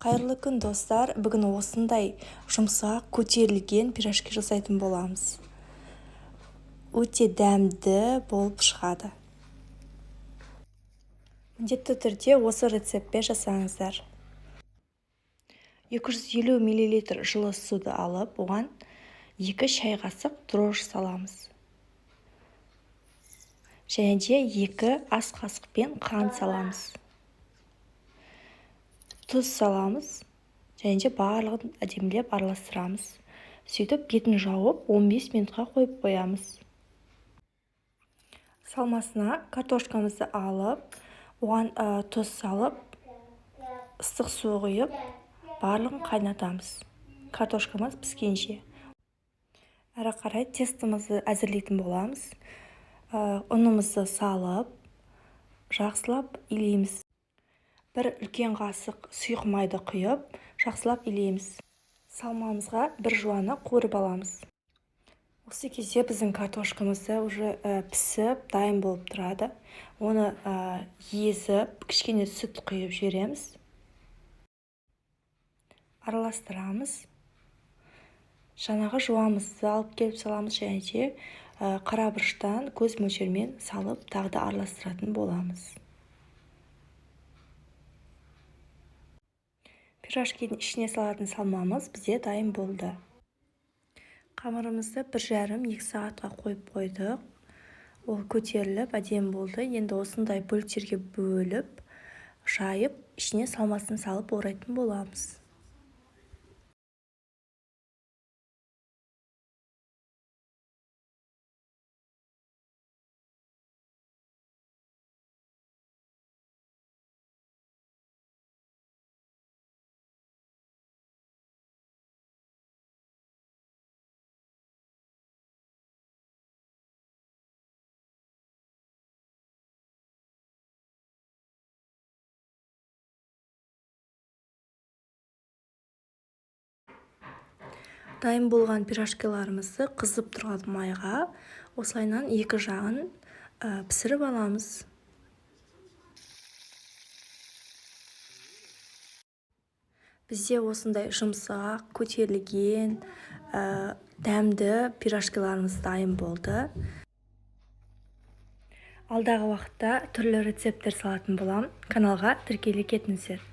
Қайырлы күн, достар! Бүгін осындай жұмсақ, көтерілген пирожки жасайтын боламыз. Өте дәмді болып шығады. Міндетті түрде осы рецептпен жасаңыздар. 250 мл жылы суды алып, оған 2 шай қасық дрожжи саламыз. Және де 2 ас қасықпен қант саламыз. Тұз саламыз. Және де барлығын әдемілеп араластырамыз. Сөйтіп бетін жауып 15 минутқа қойып қоямыз. Салмасына картошкамызды алып, оған тұз салып, ыстық су құйып, барлығын қайнатамыз. Картошкамыз піскенше. Әрі қарай тестомызды әзірлейтін боламыз. Ұнымызды салып, жақсылап илейміз. Бір үлкен қасық сұйық майды құйып, жақсылап илейміз. Салмамызға бір жуаны қуырып аламыз. Осы кезде біздің картошкамыз уже пісіп, дайын болып тұрады. Оны езіп, кішкене сүт құйып жібереміз. Араластырамыз. Жаңағы жуамызды алып келіп саламыз және де қара бұрыштан көз мөлшерімен салып, тағы да араластыратын боламыз. Пирожкидің ішіне салатын салмамыз бізде дайын болды. Қамырымызды 1,5-2 сағатқа қойып қойдық. Ол көтеріліп, әдемі болды. Енді осындай бөліктерге бөліп, жайып, ішіне салмасын салып орайтын боламыз. Дайын болған пирожкиларымызды қызып тұрған майға осылайынан екі жағын пісіріп аламыз. Бізде осындай жұмсақ, көтерілген, дәмді пирожкиларымыз дайын болды. Алдағы уақытта түрлі рецепттер салатын боламын. Каналға тіркеле кетіңіздер.